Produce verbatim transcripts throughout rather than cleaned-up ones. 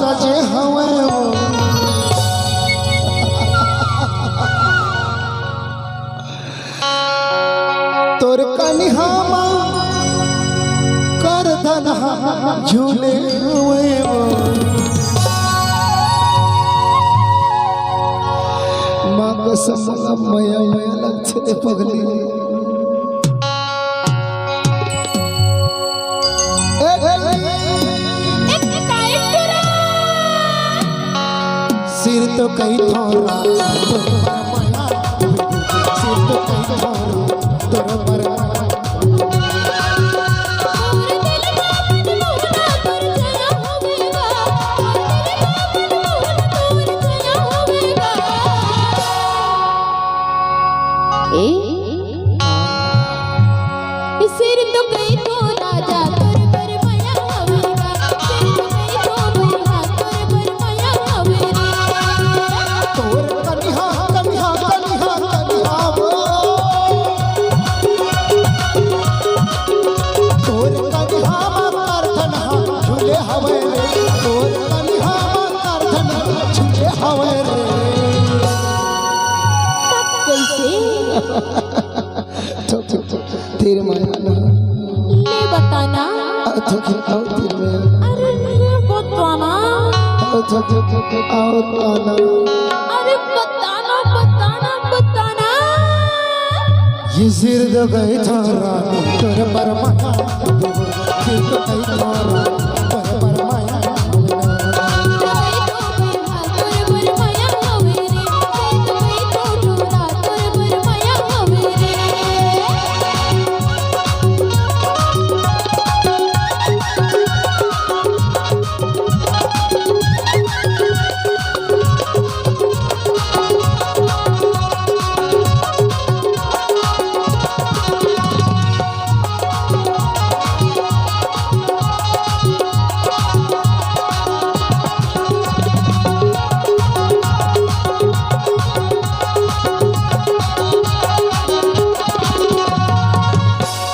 सजे हवय वो। तोर कनिहा म करधन ह झूले हवय वो। माँ कसम, मया मया लगथे रे पगली। सिर तो कई थोड़ा, सिर तो कई थोड़ा, तोर पर ए, सिर तो कई तो राजा तोर बर मया हवे गा। सिर तो कई तो भैया तोर बर मया हवे रे। तोर कनिहा, कनिहा, कनिहा, कनिहा वो। तोर कनिहा म करधन ह झूले हवे रे। तोर कनिहा म करधन ह झूले हवे रे। कइसे? थोक, थोक, थोक, थोक। तेरे माया ना। ले बताना। आ, थोक, थोक, आओ तेरे माया। अरे, ले बताना। आओ थोक, थोक, थोक, थोक, और आना। अरे, बताना, बताना, बताना। ये सिर दो गए थारा, तोर पर माया। सिर दो गए थारा, तोर पर माया।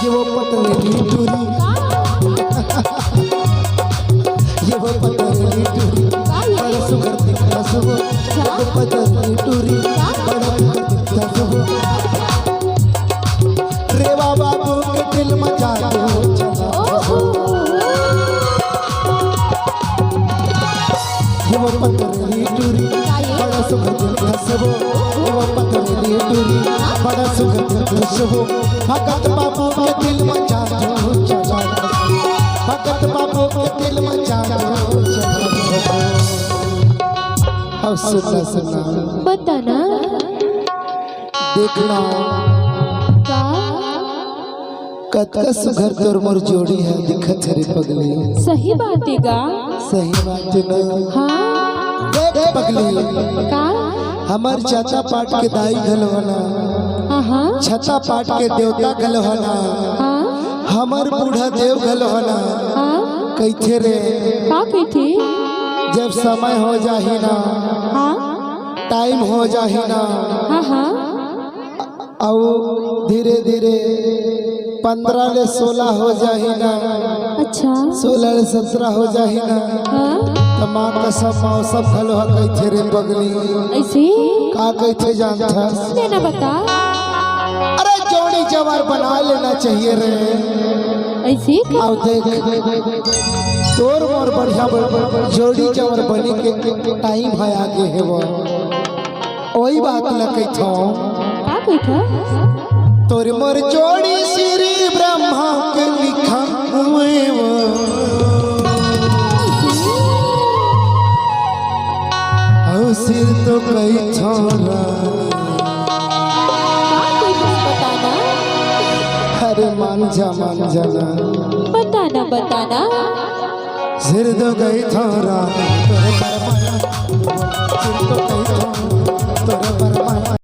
ये वो पतली टूरी। ये वो पतली टूरी। बड़ा सुघर दिखता सुबह। ये वो पतली टूरी। बड़ा सुघर दिखता सुबह। रे बाबा, तू के दिल में जादू चला। ये वो पतली टूरी, बड़ा सुख दिल हंसबो। ये वो पतली टूरी, बड़ा सुख दिल हंसबो। भगत बाबू के दिल में जादू चला। भगत बाबू के दिल में जादू चला। अब सुनना, सुनना। बताना। देखना। का? कतका सुघर तोर मोर जोड़ी ह दिखत हे रे पगली। सही बात हे गा। सही बात हे ना? हाँ। देख पगली। का? हमर छाता पाट के दाई घलो हना। हाँ, हाँ। छाता पाट के देवता घलो हना। हाँ। हमर बूढ़ा देव घलो हना। हाँ। कहिथे रे। का कहिथे? जब समय हो जाही ना। हाँ। टाइम हो जाही ना। हाँ, हाँ। अउ धीरे-धीरे पंद्रह ले सोलह हो जाही ना, अच्छा। सोलह ले सत्रह हो जाही ना, हाँ। त माँ कसम मौसम घलो ह कहिथे रे पगली। अइसे? का कहिथे जानथस? ले ना बता। अरे जोड़ी जवार बना लेना चाहिए रे। अइसे का? अउ देख, तोर मोर बढ़िया ब-, जोड़ी जवार बने के टाइम ह आगे हे वो। ओही बात ल कहिथंव। का कहिथंव? तोर मोर जोड़ी श्री ब्रह्मा के लिखा हुए वो। अउ सिर तो कहिथंव रानी। का कहिथंव बताना? अरे मान जा, मान जा ना। बताना, बताना। सिर तो कहिथंव रानी, तोर पर माया। सिर तो कहिथंव, तोर पर माया।